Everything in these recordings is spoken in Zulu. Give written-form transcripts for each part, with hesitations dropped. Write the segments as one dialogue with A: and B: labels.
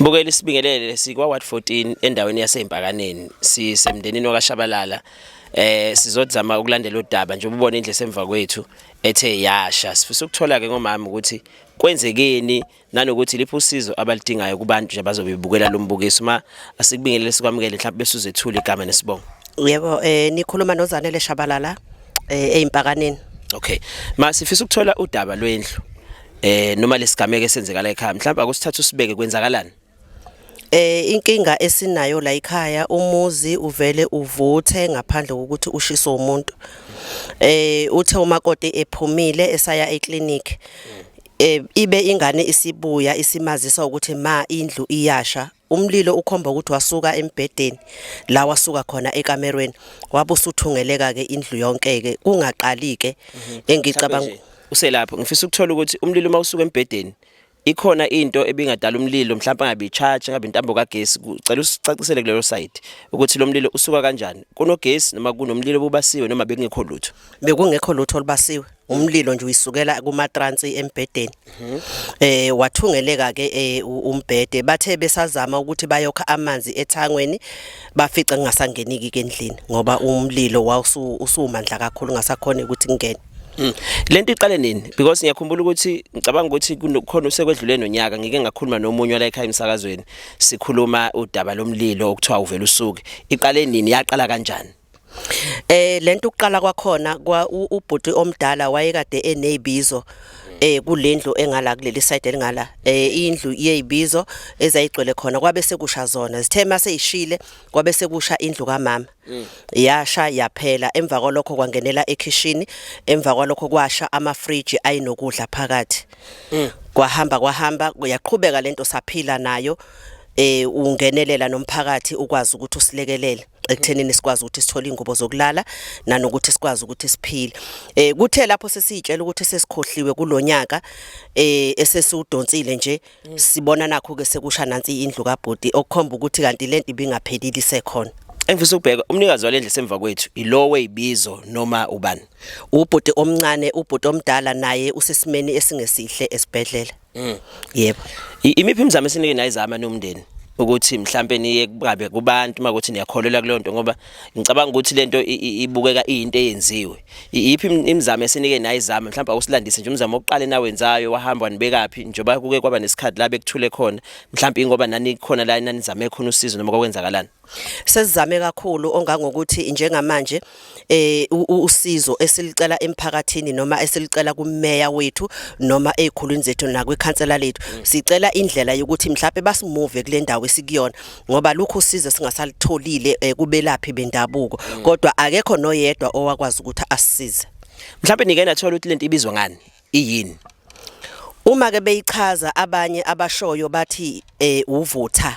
A: Mbukeli sibingelele sikwa Ward 14 endaweni yaseMpakaneni sisemndenini wakaShabalala sizozama ukulandela udaba nje ubone indle semva kwethu ethe yasha sifisa ukuthola ke ngomama ukuthi kwenzekeni nanokuthi liphi usizo abalidingayo kubantu nje abazobe bebukela lo mbukiso uma asikubingelele sikwamukele mhlawumbe bese uzethula igama nesibongo.
B: Yebo, nikhuluma noZanele Shabalala eyimpakaneni.
A: Okay. Ma sifisa ukuthola udaba lwendlu noma lesigameko esenzekala ekhaya mhlawumbe akusithatha usibeke kwenzakalani?
B: Inkinga esinayo la ekhaya umuzi uvele uvuthe ngaphandle kokuthi ushiswe umuntu. Uthe umakoti ephumile esaya eclinic ibe ingane isibuya isimazisa ukuthi ma indlu iyasha. Umlilo ukhomba ukuthi wasuka embhedeni la wasuka khona ekamerweni wabe usuthungeleka ke indlu yonke ke kungaqali ke engicabanga.
A: Uselapho ngifisa ukuthola ukuthi umlilo uma usuka embhedeni ikhona into ebingadala umlilo mhlawumbe ngabe i-charge ngabe intambo kagesi cela usicacisele kulelo side ukuthi lo mlilo usuka kanjani kunogesi noma kunomlilo obubasiwe noma bekungekho lutho.
B: Bekungekho lutho olubasiwe, umlilo nje uyisukela kumatransi embhedeni. Wathungeleka ke umbhede, bathe besazama ukuthi bayokha amanzi ethangweni bafica kungasangeniki ke endlini ngoba umlilo wawusumandla kakhulu ngasakhona ukuthi kungene.
A: Lento iqale nini? Because ngiyakhumbula ukuthi ngicabanga ukuthi kukhona usekwedlule nonyaka ngike ngakhuluma nomunye wala ekhaya emsakazweni sikhuluma udaba lomlilo okuthiwa uvela usuke. Iqale nini? Yaqala kanjani?
B: Lento ukuqala kwakhona kwa ubhuti omdala wayekade enezibizo kulendlu engala kuleli side elingala, indlu yezibizo ezayigcwele khona kwabe sekusha zona, zithe mase ishile kwabe sekusha indlu kamama, yasha yaphela. Emva kwalokho kwangenela ekhishini, emva kwalokho kwasha ama fridge ayinokudla phakathi. Kwahamba kwahamba kuyaqhubeka lento saphila nayo, ungenelela nomphakathi ukwazi ukuthi usilekelele ekuthenini sikwazi ukuthi sithole ingubo zokulala nanokuthi sikwazi ukuthi siphile. Kuthe lapho sesiyitshela ukuthi sesikhohliwe kulonyaka esesiwudonsile nje sibona nakho ke sekusha nansi indlu kaBhuti, okukhomba ukuthi kanti lento ibingaphelile isekhona.
A: Engifisa ukubheka umnikazi walendlu semva kwethu ilo weyibizo noma ubani?
B: Ubhuti omncane, ubhuti omdala naye usesimeni esingesihle esibhedlela. Yebo.
A: Imiphi imizamo esinike nayizama nomndeni ukuthi mhlambe niye kubabe kubantu makuthi niyakholelwa kuleyo nto, ngoba ngicabanga ukuthi lento ibukeka iyinto eyenziwe. Iyiphi imizamo esinike nayizama? Mhlawumbe awusilandise nje umzamo oqale nawenzayo, wahamba wanibekaphi njengoba kuke kwaba nesikhathi la bekuthule khona, mhlawumbe ingoba nani khona la nanizame khona usizo noma kwakwenzakalani?
B: Sesizame kakhulu ongangokuthi njengamanje usizo esilicela emphakathini noma esilicela kumeya wethu noma ezikhulwini zethu nakwikhansela lethu, sicela indlela yokuthi mhlawumbe basimuve kule ndawo esikuyona ngoba lokhu usizo singasalitholile kubelaphi bendabuko, kodwa akekho noyedwa owakwazi ukuthi asisize.
A: Mhlawumbe nike nathola ukuthi lento ibizwa ngani, iyini?
B: Uma ke beyichaza abanye abashoyo bathi uvutha,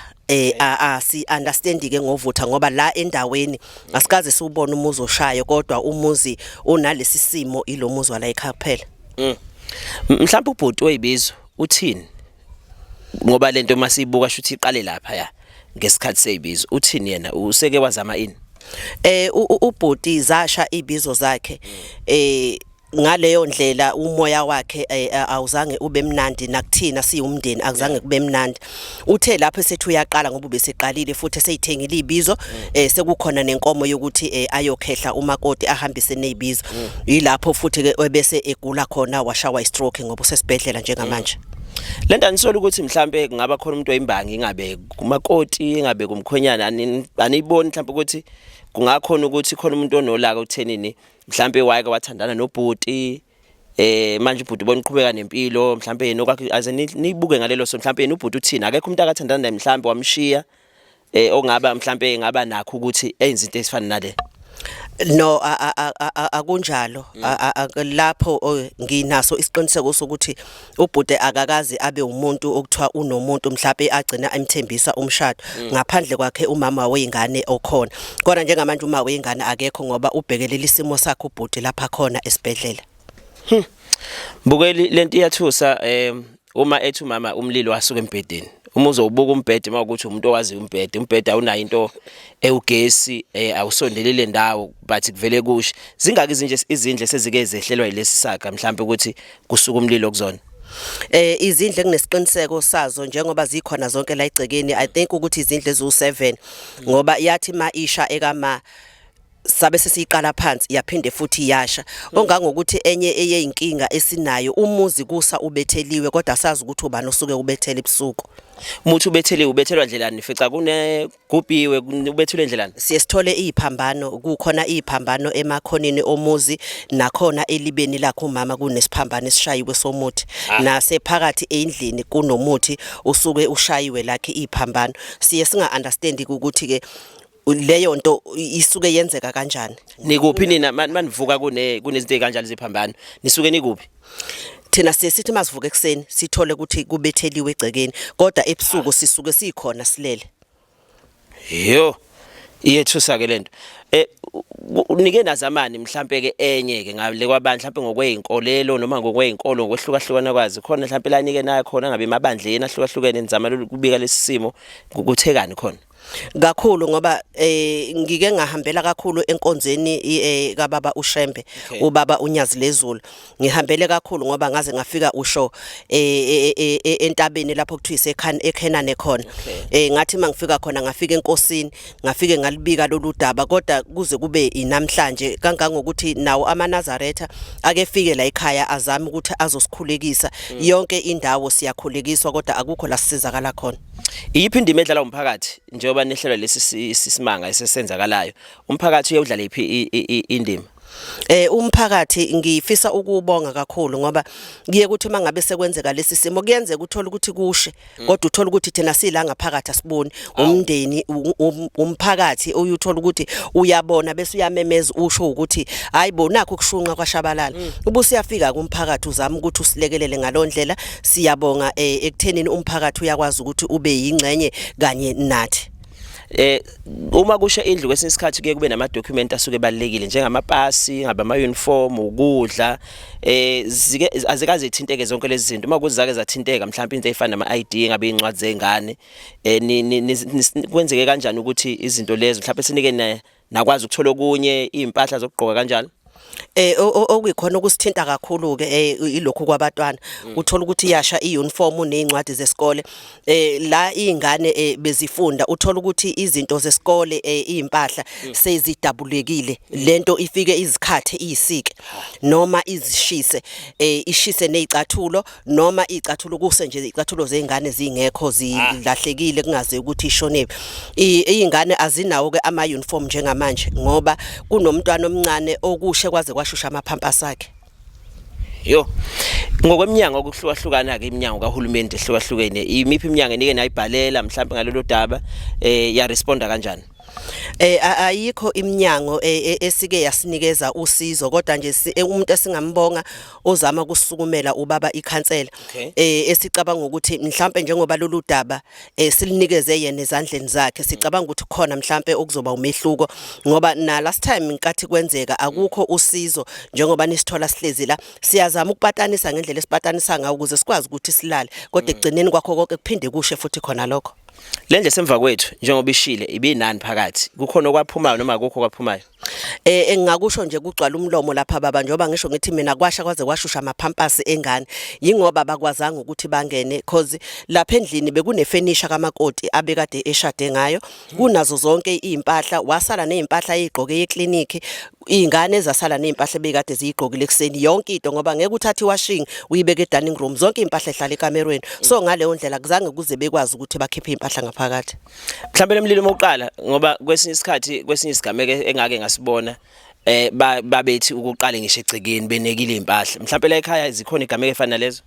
B: asi understand ke ngovutha ngoba la endaweni asikaze siubone umuzi oshayo, kodwa umuzi onalesi simo ilomuzi wala ekhaya kuphela.
A: Mhlawumbe ubhuti oyibizo uthini? Ngoba lento masiyibuka shuthi iqale lapha ya ngesikhathi seyibizo, uthini yena? Useke wazama ini?
B: Ubhuti zasha ibizo zakhe, ngaleyo ndlela umoya wakhe awuzange ube mnandi, nakuthina siwumndeni akuzange kube mnandi. Uthe lapho esethi uyaqala ngoba ubeseqalile futhi eseyithengile ibizo, sekukhona nenkomo yokuthi ayokhehla umakoti ahambise nezibizo, yilapho futhi ke ebese egula khona washawa istroke ngoba usesibhedlela njengamanje.
A: Lento anisola ukuthi mhlambe kungaba khona umuntu oyimbangi, ingabe kumakoti ingabe kumkhwenyana, aniyiboni mhlambe ukuthi kungakhona ukuthi khona umuntu onolaka uthenini, mhlambe wayeke wathandana nobhuti, manje ubhuti ubona uqhubeka nempilo, mhlambe yena okwakhe aze nibuke ngalelo so mhlambe yena ubhuti uthini, akekho umuntu akathandana naye mhlambe wamshiya ongaba mhlambe engaba nakho ukuthi enze into esifana nale?
B: No, akunjalo. Lapho nginaso isiqiniseko sokuthi ubhuti akakaze abe umuntu okuthiwa unomuntu mhlawumbe agcina emthembisa umshado ngaphandle kwakhe umama weyingane okhona, kodwa njengamanje uma weyingane akekho ngoba ubhekelela isimo sakhe ubhuti lapha khona esibhedlela.
A: Mbukeli, lento iyathusa. Uma ethi umama umlilo wasuka embhedeni, uma uzowubuka umbhede mawukuthi umuntu owazi umbhede, umbhede awunayo into ewugesi, awusondelile ndawo, but kuvele kushe. Zingaki izinje izindle sezike zehlelwa yilesi saga mhlawumbe ukuthi kusuka umlilo kuzona?
B: Izindlu enginesiqiniseko sazo njengoba zikhona zonke la egcekeni, I think ukuthi izindlu eziwu7, ngoba yathi ma isha ekama sabe sesiyiqala phansi, yaphinde futhi yasha, ongangokuthi enye eyinkinga esinayo, umuzi kusa ubetheliwe, kodwa sazi ukuthi ubani osuke ubethele ebusuku.
A: Umuthi ubetheliwe, ubethelwa ndlelani? Fica kunegubhiwe, ubethelwe ndlelani?
B: Siye sithole iziphambano, kukhona iziphambano emakhoneni omuzi, nakhona elibeni lakhe umama kunesiphambano esishayiwe somuthi, nasephakathi endlini kunomuthi usuke ushayiwe lakhe iziphambano. Siye singa understand ukuthi ke leyo nto isuke yenzeka kanjani.
A: Nikuphi nina manivuka kunezinto ezikanjalo ziphambano? Nisuke nikuphi?
B: Thina siye sithi masivuka ekuseni sithole ukuthi kubetheliwe egcekeni, kodwa ebusuku sisuke sikhona silele.
A: Yo, iyethusa ke lento. Unike nazamani mhlambe ke enye ke ngale kwabantu, mhlambe ngokweyinkolelo noma ngokwey'inkolo ngokwehlukahlukana kwazi khona, mhlambe la nike nayo khona ngabe emabandleni ahlukahlukene nizama ukubika lesi simo, kuthekani khona?
B: Kakhulu, ngoba ngike ngahambela kakhulu enkonzweni kababa uShembe, ubaba uNyazi lezulu. Ngihambele kakhulu ngoba ngaze ngafika usho entabeni lapho kuthiwa iseKhan eKhenane khona. Ngathi mangifika khona, ngafika enkosini, ngafike ngalibika lolu daba, kodwa kuze kube inamhlanje, kangangokuthi nawo amaNazaretha ake fike la ekhaya azame ukuthi azosikhulekisa. Yonke indawo siyakhulekiswa, kodwa akukho la sisizakala khona.
A: Iyiphi indima edlalwa umphakathi njengoba nehlelwa lesi simanga esesenzakalayo? Umphakathi uyawudlala iphi indima?
B: Umphakathi ngifisa ukubonga kakhulu, ngoba kuye kuthi mangabe sekwenzeka lesi simo, kuyenzeka uthola ukuthi kushe, kodwa uthola ukuthi thina sila ngaphakathi asiboni. Umndeni, umphakathi uyuthola ukuthi uyabona bese uyamemeza, usho ukuthi hayi bo, nakho ukushunqa kwashabalala. Ubusiyafika kumphakathi uzama ukuthi usilekelele ngalondlela. Siyabonga ekuthenini umphakathi uyakwazi ukuthi ube yingxenye kanye nathi.
A: Uma kusha indlu, kwesinye isikhathi kuye kube nama document asuke ebalekile, njengamapasi, ngabe ama uniform, ukudla, zike azikaze ithinteke zonke lezi zinto? Uma kuzake zathinteka mhlawumbe into ezifana nama ID, ngabe incwadi zengane, kwenzeke kanjani ukuthi izinto lezo mhlawumbe sinike nakwazi ukuthola okunye, impahla zokugqoka kanjalo?
B: Okuyikhona okusithinta kakhulu ke ilokhu kwabatwana. Uthola ukuthi iyasha iuniform nezincwadi zesikole la izingane bezifunda. Uthola ukuthi izinto zesikole, izimpahla sezidabulekile, lento ifike izikhathe, izisike noma izishise, ishise nezicathulo, noma izicathulo kuse nje izicathulo zezingane zingekho, zilahlekile, kungaze ukuthi ishone. Izingane azinawo ke ama uniform njengamanje, ngoba kunomntwana omncane okushe kwaze kwashusha amaphampas akhe.
A: Yo. Ngokweminyango okuhlukahlukana ke, iminyango kahulumeni ehlukahlukene, imiphi iminyango enike nayibhalela mhlawumbe ngalolu daba, ya responda kanjani?
B: Ayikho iminyango esike yasinikeza usizo, kodwa nje umuntu esingambonga ozama ukusukumela ubaba ikhansela, esicabanga ukuthi mhlambe njengoba lolu daba silinikeze yena ezandleni zakhe, sicabanga ukuthi khona mhlambe okuzoba umehluko, ngoba na last time inkathi kwenzeka akukho usizo. Njengoba nisithola sihlezi la, siyazama ukupatanisa ngendlela esipatanisa ngayo ukuze sikwazi ukuthi silale, kodwa ekugcineni kwakho konke kuphinde kushe futhi khona lokho.
A: Le ndlu esemva kwethu, njengoba ishile, ibinani phakathi? Kukhona okwaphumayo noma akukho okwaphumayo?
B: Engingakusho nje kugcwala umlomo lapha baba, njengoba ngisho ngithi mina kwasha kwaze kwashusha amaphampasi engane, yingoba bakwazanga ukuthi bangene, cause lapha endlini bekunefenisha kamakoti abekade eshade ngayo, kunazo zonke izimpahla. Wasala nezimpahla ezigqoke eclinic, izingane ezasala nezimpahla ebekade ziyigqokile ekseni, yonke into, ngoba ngeke uthathe iwashing uyibeke e-dining room. Zonke izimpahla ehlala ekamerweni, so ngaleyo ndlela kuzange kuze bekwazi ukuthi bakhiphe izimpahla ngaphakathi.
A: Mhlawumbe lemlilo mokuqala, ngoba kwesinye isikhathi, kwesinye isigameko engake ngasibona, babethi ukuqala ngisho egcekeni benekile impahla. Mhlawumbe la ekhaya zikhona igameko efana nalezo?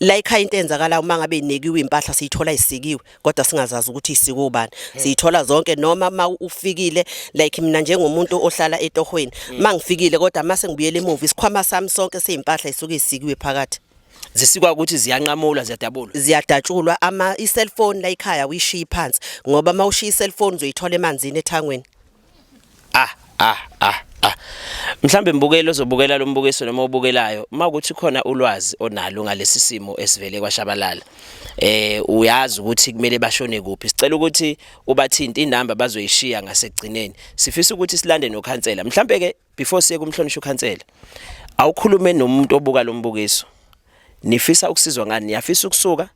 B: La ekhaya into eyenzakalayo, uma ngabe inekiwe impahla, siyithola isikiwe, kodwa singazazi ukuthi isiko ubani. Siyithola zonke noma ma ufikile, like mina njengomuntu ohlala etohweni, mangifikile kodwa mase ngibuyele emuva, isikhwama sami sonke seyimpahla isuke isikiwe phakathi.
A: Zisikwa ukuthi ziyanqamulwa, ziyadabulwa?
B: Ziyadatshulwa. Ama i-cellphone la ekhaya uyishiya phansi, ngoba uma ushiya i-cellphone uzoyithola emanzini ethangweni.
A: Ah ah ah ah. Mhlambe mbukeli ozobukela lo mbukiso noma obukelayo, uma ukuthi khona ulwazi onalo ngalesi simo esivele kwashabalala, uyazi ukuthi kumele bashone kuphi, sicela ukuthi ubathinte, inamba bazoyishiya ngasekugcineni. Sifisa ukuthi silande nokhansela. Mhlambe ke before siye kumhlonishwa ukhansela, awukhulume nomuntu obuka lo mbukiso. Nifisa ukusizwa ngani? Niyafisa ukusuka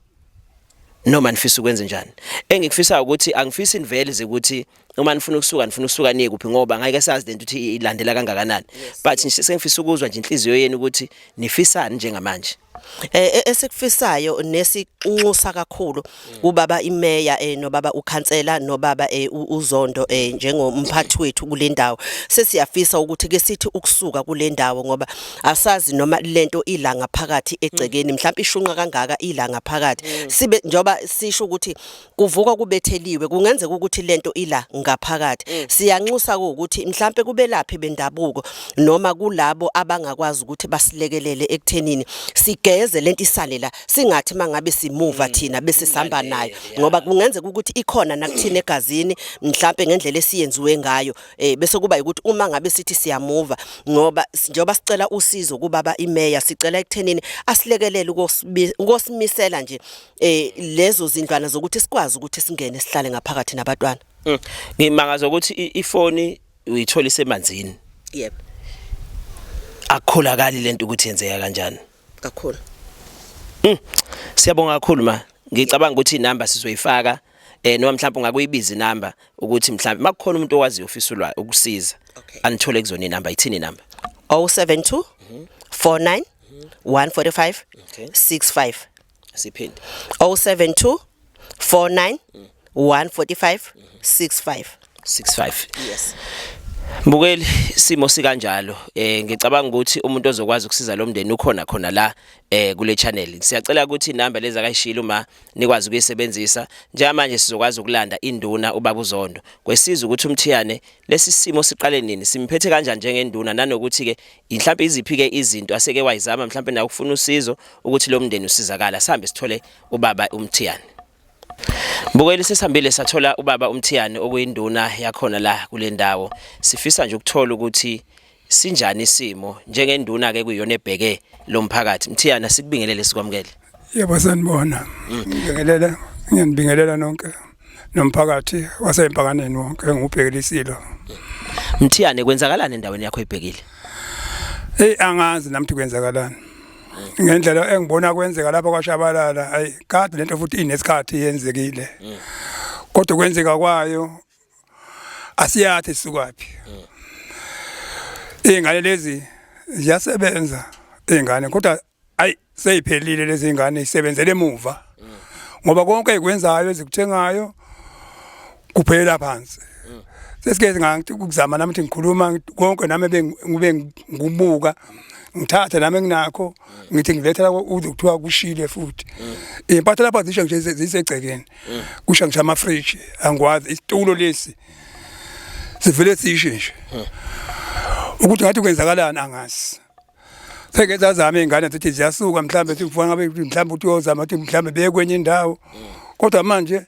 A: noma nifisa ukwenza njani? Engikufisayo ukuthi angifisi nivele ze ukuthi uma nifuna ukusuka nifuna ukusuka niye kuphi, ngoba ngeke sazi lento ukuthi ilandela kangakanani, but nje sengifisa ukuzwa nje inhliziyo yenu ukuthi nifisani njengamanje.
B: Esikufisayo nesinxusa kakhulu kubaba imeya nobaba ukhansela nobaba uZondo njengomphathi wethu kule ndawo, sesiyafisa ukuthi ke sithi ukusuka kule ndawo, ngoba asazi noma lento ila ngaphakathi egcekeni, mhlawumbe ishunqa kangaka ila ngaphakathi. Sibe njoba sisho ukuthi kuvuka kubetheliwe, kungenzeka ukuthi lento ila ngaphakathi. Siyanxusa ukuthi mhlambe kubelaphi bendabuko noma kulabo abangakwazi ukuthi basilekelele ekuthenini sigeze lento isale la, singathi mangabe simuva thina bese sihamba nayo, ngoba kungenzeka ukuthi ikhona nakuthina egazini, mhlambe ngendlela esiyenziwe ngayo, bese kuba ukuthi uma ngabe sithi siyamuva, ngoba njengoba sicela usizo kubaba imeya, sicela ekuthenini asilekelele ukosimisela nje lezo zindlwana zokuthi sikwazi ukuthi singene sihlale ngaphakathi nabatwana.
A: Ngimangaza ukuthi ifoni uyithola isemanzini.
B: Yebo.
A: Akukholakali lento ukuthi yenzeka kanjani.
B: Kakhulu.
A: Siyabonga kakhulu ma. Ngicabanga ukuthi inamba sizoyifaka, noma mhlawumbe ungakuyibiza inamba ukuthi mhlawumbe makukhona umuntu owaziyo ofisa ukusiza anithole kuzona inamba. Ithini inamba?
B: 072 49 145 65.
A: Siphinde.
B: 072 49 145 65.
A: 65.
B: Yes.
A: Mbukeli, simo sikanjalo. Ngicabanga ukuthi umuntu ozokwazi ukusiza lo mndeni ukhona khona la kule channel. Siyacela ukuthi inamba lezi akayishilo uma nikwazi ukuyisebenzisa. Njengamanje sizokwazi ukulanda induna ubaba uZondo. Kwesiza ukuthi uMthiyane lesi simo siqale nini, simphethe kanjani njengenduna, nanokuthi ke mhlawumbe iziphi ke izinto aseke wayizama mhlawumbe nawe ukufuna usizo ukuthi lo mndeni usizakala. Sihambe sithole ubaba uMthiyane. Mbukeli, sesihambile sathola ubaba uMthiyane okuyinduna yakhona la kule ndawo. Sifisa nje ukuthola ukuthi sinjani isimo njengenduna ke kuyiyona ebheke lo mphakathi. Mthiyane, sikubingelele, sikwamukele.
C: Yebo, sanibona. Ngibingelela, ngiyanibingelela nonke nomphakathi waseMpakaneni wonke engubhekelisilo.
A: Mthiyane, kwenzakalani endaweni yakho ebhekile?
C: Hey, angazi nami ukuthi kwenzakalani. Ngendlela engibona kwenzeka lapha kwaShabalala, ayi kade lento futhi inesikhathi yenzekile. Kodwa kwenzeka kwayo asiyathi sisukaphi. Izingane lezi ziyasebenza izingane, kodwa ayi seyiphelile lezi ingane, isebenzele emuva. Ngoba konke ezikwenzayo ezikuthengayo kuphela phansi. Sesike singathi ukuzama nami ukuthi ngikhuluma konke nami bengibe ngikubuka, ngithathe nami enginakho ngithi ngilethela uze kuthiwa kushile futhi. Impatha lapha zisho nje zisegcekeni. Kusho ngisho ama fridge, angikwazi isitulo lesi sivele sishe nje. Ukuthi ngathi kwenzakalani angazi. Seke zazama izingane zithi ziyasuka, mhlambe sikufuna ngabe mhlambe uthi uyozama ukuthi mhlambe beye kwenye indawo. Kodwa manje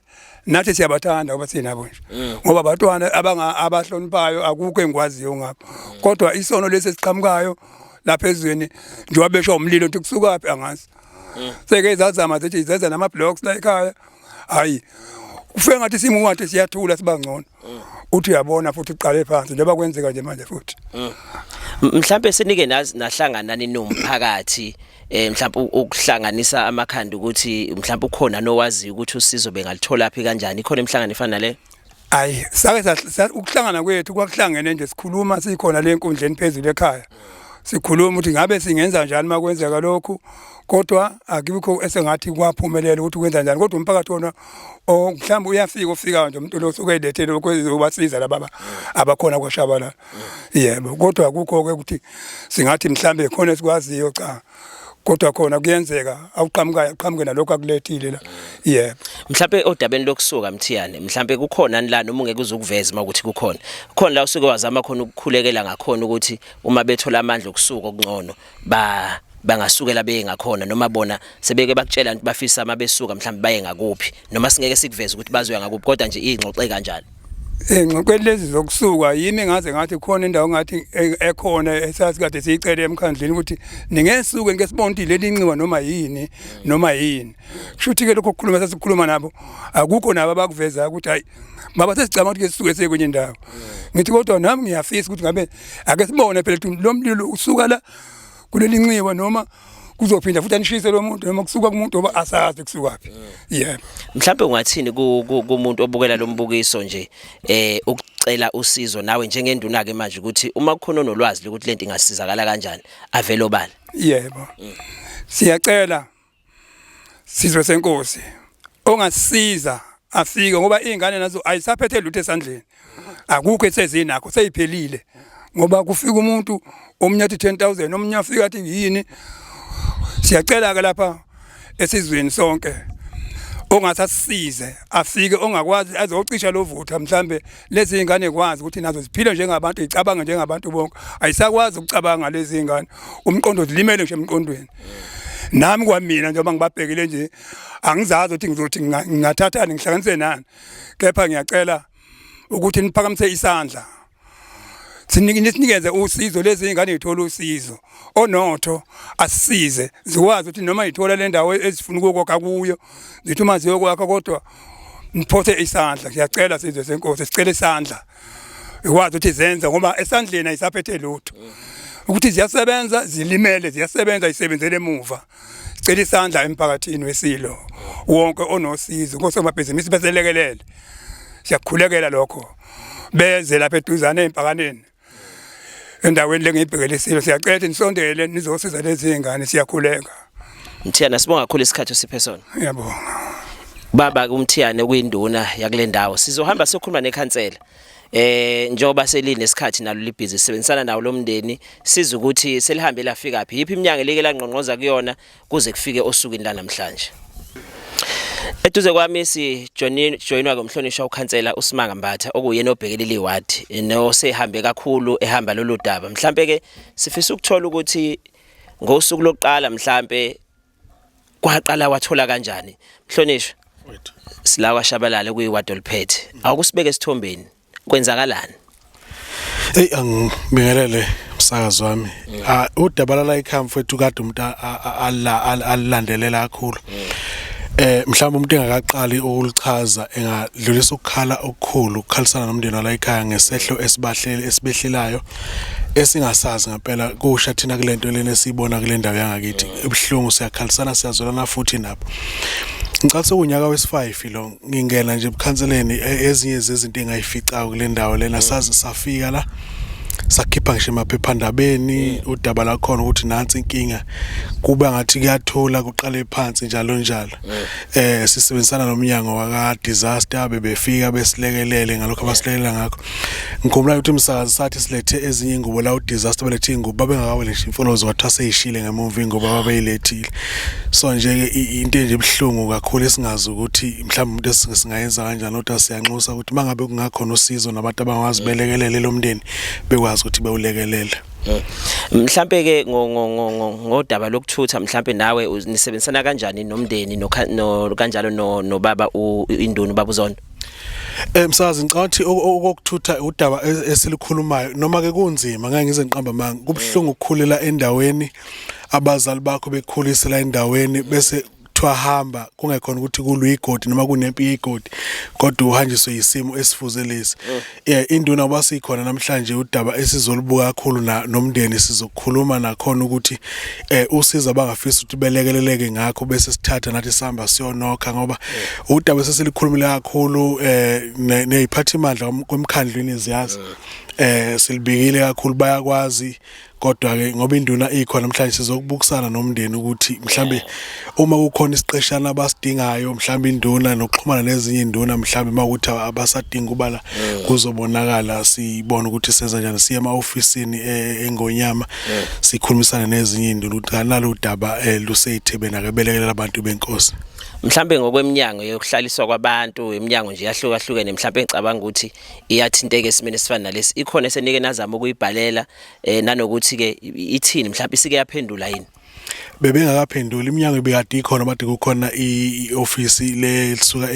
C: nathi siyabathanda ngoba sinabo nje. Ngoba abatwana abanga abahloniphayo, akukho engikwaziyo ngapho. Kodwa isono lesi esiqhamukayo lapha ezweni njengoba besho umlilo ukuthi kusukaphi angazi. Seke zazama zithi zenza nama blocks la ekhaya. Hayi, kufike ngathi simo ngathi siyathula siba ngcono. Uthi uyabona futhi uqale phansi njengoba kwenzeka nje manje futhi.
A: Mhlambe senike nahlangana nini nomphakathi, mhlawumbe ukuhlanganisa amakhanda ukuthi mhlawumbe ukhona nowazi ukuthi usizo bengalithola phi kanjani, ikhona imihlangano efana nale?
C: Ayi, sake ukuhlangana kwethu kwakuhlangene nje sikhuluma sikhona le nkundleni phezulu ekhaya. Sikhuluma ukuthi ngabe singenza njani makwenzeka lokhu, kodwa akukho esengathi kwaphumelela ukuthi kwenza njani, kodwa umphakathi wona mhlawumbe uyafika ufika nje umuntu lo usuke elethele lokho ezobasiza laba abakhona kwaShabalala. Yebo, kodwa akukho ke ukuthi singathi mhlawumbe khona esikwaziyo, cha. Kodwa khona kuyenzeka awuqhamukayo aqhamuke nalokho akulethile la. Yebo.
A: Mhlambe odabeni lokusuka Mthiyane, mhlambe kukhona la noma ungeke uzukuveza uma ukuthi kukhona. Khona la usuke wazama khona ukukhulekela ngakhona ukuthi uma bethola amandla okusuka okungcono ba bangasukela beye ngakhona, noma bona sebeke bakutshela ukuthi bafisa uma besuka mhlambe baye ngakuphi, noma singeke sikuveze ukuthi bazoya ngakuphi, kodwa nje ingxoxe kanjalo?
C: Engxoxweni lezi zokusuka yimi ngaze ngathi khona indawo ngathi ekhona esasikade siyicele emkhandlini ukuthi ningesuke ngeke sibone ukuthi leli nxiwa noma yini noma yini. Kusho ukuthi ke lokho kukhuluma sasikhuluma nabo akukho nabo abakuveza ukuthi hayi baba sesicabanga ukuthi ke sisuke siye kwenye indawo. Ngithi kodwa nami ngiyafisa ukuthi ngabe ake sibone phela ukuthi lo mlilo usuka la kuleli nxiwa noma Kuzophinda futhi anishise lo muntu noma kusuka kumuntu oba asazi kusukaphi. Yebo.
A: Mhlawumbe ungathini kumuntu obukela lo mbukiso nje ukucela usizo nawe njengenduna ke manje ukuthi uma kukhona onolwazi lokuthi lento ingasizakala kanjani avele obala.
C: Yebo. Siyacela sizwe senkosi ongasisiza afike ngoba izingane nazo ayisaphethe lutho esandleni. Akukho esezinakho seyiphelile. Ngoba kufika umuntu omunye athi 10000 omunye afika athi yini. Siyacela ke lapha esizweni sonke ongasasize afike ongakwazi azocisha lo vutha mhlambe lezi ingane kwazi ukuthi nazo ziphile njengabantu icabange njengabantu bonke. Ayisakwazi ukucabanga lezi ingane, umqondo zilimele nje emqondweni. Nami kwamina njengoba ngibabhekile nje angizazi ukuthi ngizothi ngingathathani ngihlanganise nani, kepha ngiyacela ukuthi niphakamise isandla sinike nisinikeze usizo lezi ingane zithola usizo onotho asisize zikwazi ukuthi noma zithola le ndawo ezifuna ukokha kuyo zithi uma ziyokwakha kodwa niphose isandla. Siyacela sizwe senkosi, sicela isandla ikwazi ukuthi zenze ngoba esandleni ayisaphethe lutho ukuthi ziyasebenza zilimele ziyasebenza isebenzele emuva. Sicela isandla emphakathini wesilo wonke onosizo kosomabhizinisi beselekelele, siyakhulekela lokho beze lapha eduzane empakaneni endaweni lengiyibhekele isilo. Siyacela ukuthi nisondele nizosiza lezi ngane, siyakhuleka.
A: Mthiyane, sibonga kakhulu isikhathi osiphe sona.
C: Ngiyabonga.
A: Baba uMthiyane kuyinduna yakule ndawo. Sizohamba siyokhuluma nekhansela. Njengoba selinesikhathi nalo libhizi sisebenzisana nawo lo mndeni siza ukuthi selihambe lafika phi. Yiphi iminyango elike langqongqoza kuyona kuze kufike osukwini lanamhlanje. Eduze kwami si joinwa ke umhlonishwa ukhansela uSimanga Mbatha okuyena obhekelele iward nosehambe kakhulu ehamba lolu daba. Mhlambe ke sifisa ukuthola ukuthi ngosuku lokuqala mhlambe kwaqala wathola kanjani. Mhlonishwa, sila kwaShabalala kuyiward oliphethe. Awukusibeke esithombeni kwenzakalani?
D: Hey, angibingelele umsakazi wami. Ah, udaba la ekhaya mfethu kade umuntu alilandelela kakhulu. Mhlawumbe umuntu engakaqali ukulichaza engadlulisa ukukhala okukhulu ukukhalisana nomndeni wala ekhaya ngesehlo esibahlele esibehlelayo esingasazi ngempela kusha thina kulento lena esiyibona kule ndawo yangakithi. Ebuhlungu, siyakhalisana, siyazwelana futhi nabo. Ngicela sekunyaka wesi5 lo ngingena nje ebukhanseleni, ezinye zezinto engayificayo kule ndawo lena saze safika la sakhipha ngisho emaphephandabeni udaba lakhona ukuthi nansi inkinga, kuba ngathi kuyathola kuqale phansi njalo njalo. Sisebenzisana nomnyango waka disaster bebefika besilekelele ngalokho abasilekelela ngakho. Ngikhumbula ukuthi umsakazi sathi silethe ezinye ingubo la u-disaster belethe ingubo babengakawele ngisho imfolozo kwathiwa seyishile ngemuva ingubo ababeyilethile. So nje ke into nje ebuhlungu kakhulu esingazi ukuthi mhlawumbe umuntu esingayenza kanjani, kodwa siyanxusa ukuthi mangabe kungakhona usizo nabantu abangazi belekelele lo mndeni bekwazi ukuthi bewulekelele.
A: Mhlambe ke ngodaba lokuthutha mhlambe nawe nisebenzisana kanjani nomndeni no kanjalo no nobaba induna ubaba uZondo?
D: Msakazi, ngicabanga ukuthi okokuthutha udaba esilikhulumayo noma ke kunzima, ngeke ngize ngiqamba amanga. Kubuhlungu ukukhulela endaweni abazali bakho bekukhulisela endaweni bese kuthiwa hamba, kungekhona ukuthi kulwa igodi noma kunempi yegodi, kodwa uhanjiswe yisimo esifuze lesi. Induna uba sikhona namhlanje udaba esizolibuka kakhulu nomndeni sizokhuluma nakhona ukuthi usizo abangafisa ukuthi belekeleleke ngakho bese sithatha nathi sihamba siyonokha, ngoba udaba sesilikhulumile kakhulu neziphathimandla kwemkhandlwini ziyazi. Silibikile kakhulu, bayakwazi, kodwa ke ngoba induna ikhona namhlanje sizokubukisana nomndeni ukuthi mhlambe uma kukhona isiqeshana abasidingayo, mhlambe induna nokuxhumana nezinye induna, mhlambe mawukuthi abasadinga ubala kuzobonakala sibone ukuthi senza njani, siye ema-ofisini engonyama sikhulumisane nezinye induna ukuthi kanalo udaba luseyithebeni akebelekelela abantu benkosi.
A: Mhlambe ngokweminyango yokuhlaliswa kwabantu, iminyango nje yahlukahlukene, mhlambe ngicabanga ukuthi iyathinteka esimeni esifana nalesi. Ikhona esenike nazama ukuyibhalela nanokuthi ke ithini, mhlambe isike yaphendula yini?
D: Bebengakaphenduli iminyango ibikade ikhona, bade kukhona i-ofisi lelisuka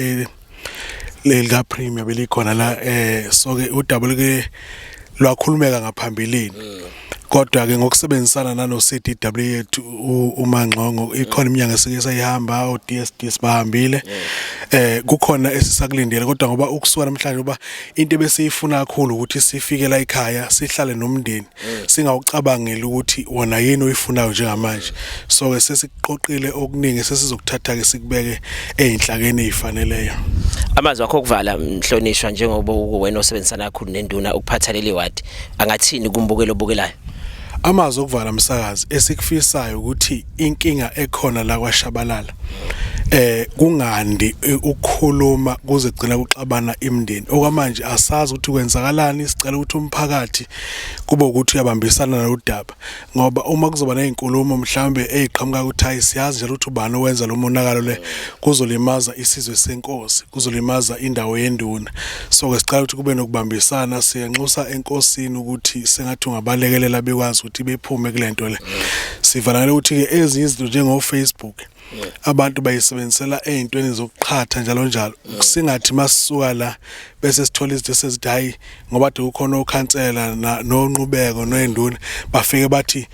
D: lelika premier belikhona la. So ke udaba like lwakhulumeka ngaphambilini. Kodwa ke ngokusebenzisana nano CDW yethu uMangxongo, ikhona iminyango esike sayihamba, o DSD sibahambile, kukhona esisakulindele, kodwa ngoba ukusuka namhlanje, uba into ebesiyifuna kakhulu ukuthi sifike la ekhaya, sihlale nomndeni, singawucabangeli ukuthi wona yini oyifunayo njengamanje. So ke sesikuqoqile okuningi, sesizokuthatha ke sikubeke ezinhlakeni ezifaneleyo.
A: Amazwi akho okuvala, mhlonishwa, njengoba wena osebenzisana kakhulu nenduna ukuphatha leli wadi, angathini kumbukelo obukelayo?
D: Amazwi okuvala, msakazi, esikufisayo ukuthi inkinga ekhona la kwaShabalala kungandi ukukhuluma kuze kugcina kuxabana imindeni. Okwamanje asazi ukuthi kwenzakalani. Sicela ukuthi umphakathi kube ukuthi uyabambisana nalodaba, ngoba uma kuzoba nezinkulumo mhlambe eziqhamuka ukuthi hayi, siyazi njalo ukuthi ubani owenza lo monakalo le, kuzolimaza isizwe senkosi, kuzolimaza indawo yenduna. So ke sicela ukuthi kube nokubambisana. Siyanxusa enkosini ukuthi sengathi ungabalekelela, bekwazi ukuthi bephume kulento le. Sivalele ukuthi ke ezinye izinto njengo Facebook abantu bayisebenzisela ezintweni zokuqhatha njalo njalo. Singathi masisuka la bese sithola izinto sezithi hayi, ngoba de kukhona okhansela nonqubeko noyenduna, bafike bathi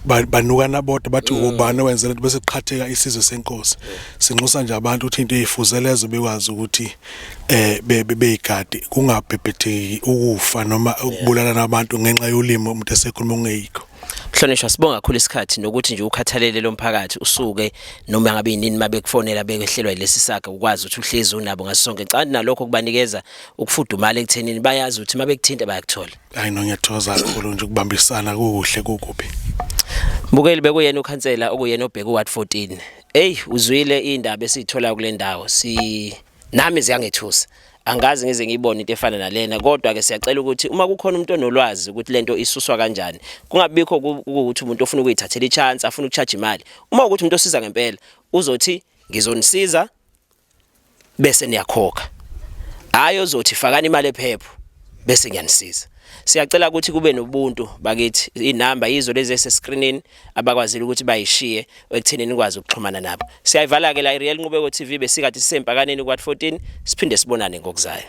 D: banukana bodwa, bathi ubani owenze lento, bese kuqhatheka isizwe senkosi. Sinxusa nje abantu ukuthi into ezifuze lezo bekwazi ukuthi beyigade, kungabhebhetheki ukufa noma ukubulalana abantu ngenxa yolimi umuntu esekhuluma okungeyikho.
A: Mhlonishwa, sibonga kakhulu isikhathi nokuthi nje ukhathalele lo mphakathi, usuke noma ngabe yinini mabekufonela bekehlelwa yilesi saga, ukwazi ukuthi uhlezi unabo ngaso sonke kanti nalokho kubanikeza ukufudumala ekuthenini bayazi ukuthi mabekuthinta bayakuthola.
D: Hayi no, ngiyathokoza kakhulu nje, ukubambisana kukuhle kukubi.
A: Mbukeli, bekuyena ukhansela okuyena obheka uward 14. Hey, uzwile indaba esiyithola kule ndawo, si nami ziyangethusa, angazi ngize ngiyibone into efana nalena. Kodwa ke siyacela ukuthi uma kukhona umuntu onolwazi ukuthi lento isuswa kanjani, kungabikho ukuthi umuntu ofuna ukuyithathela ichance, afuna ukucharge imali. Uma ukuthi umuntu osiza ngempela uzothi ngizonisiza bese niyakhokha, hayi ozothi fakani imali ephepho bese ngiyanisiza. Siyacela ukuthi kube nobuntu bakithi. Inamba yizo lezi esescreenini abakwazile ukuthi bayishiye ekuthenini ikwazi ukuxhumana nabo. Siyayivala ke la iReal Nqubeko TV, besikade sisempakaneni kwa 14. Siphinde sibonane ngokuzayo.